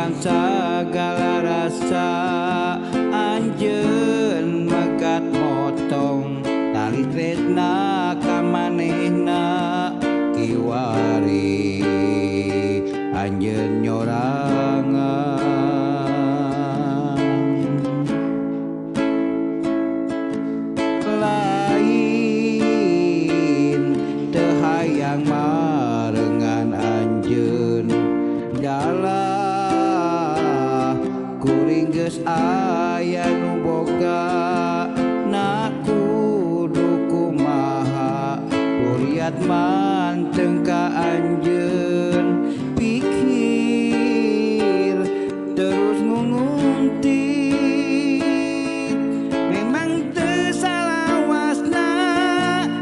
ilang sagala rasa anjeun megat motong tali tresna ka manehna kiwari anjeun nyorangan lain teu hayang marengan anjeun dalah kuring geus aya nu boga na kudu kumaha kuriat manteng ka anjeun pikir terus ngunguntit memang teu salawasna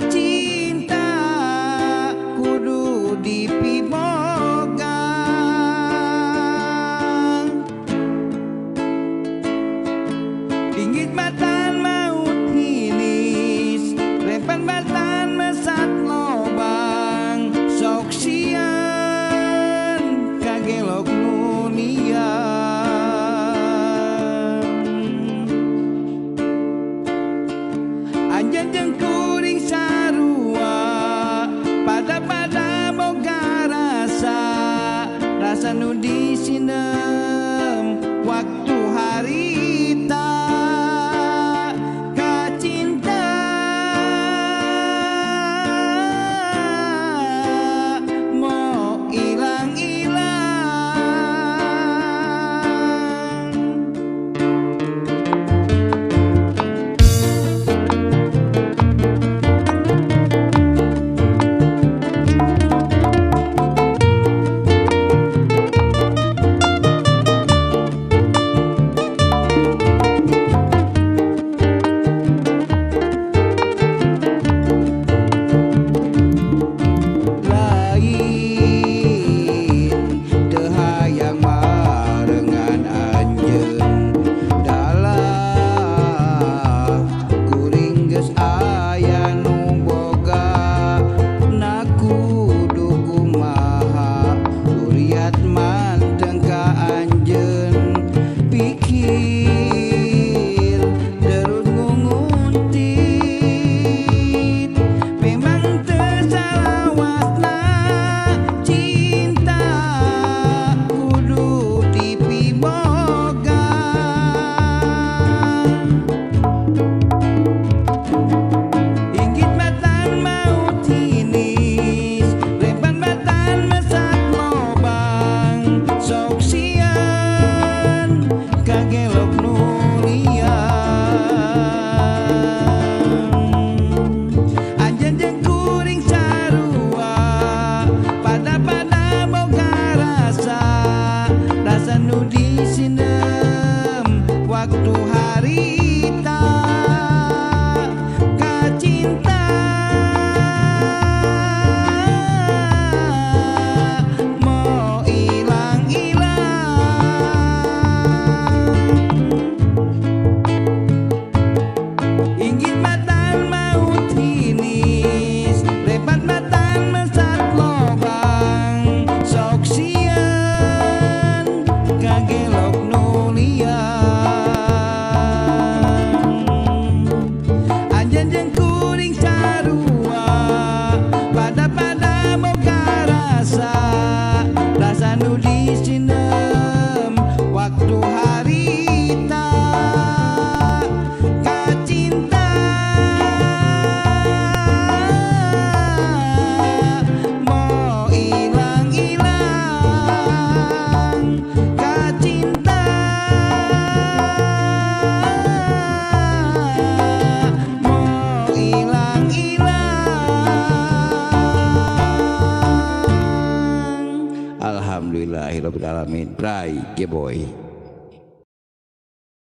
cinta kudu dipiboga dinggit matan maut hinis repan batan mesat lobang sok sian kagelok nunia anjeun jeung kuring sarua pada-pada boga rasa rasa nu disinem waktu harita kacinta mo ilang-ilang. Lain teu hayang marengan anjeun dalah kuring geus aya nu boga na kudu kumaha kuriat manteng ka anjeun pikir terus ngunguntit memang teu salawasna cinta kudu dipiboga inggit batan maut hinis repan batan mesat lobang sok sian kagelok nulian anjeun jeung kuring sarua pada-pada boga rasa rasa nu disinem waktu harita kacinta mo ilang-ilang. Inggit matan maut hinis repat matan mesat lobang sok sian kagelok nulian anjeun jeung kuring sarua pada-pada boga rasa rasa nu disinem waktu harita kacinta mo ilang-ilang kacinta mo ilang-ilang. Alhamdulillahirabbil alamin. Bray Geboy.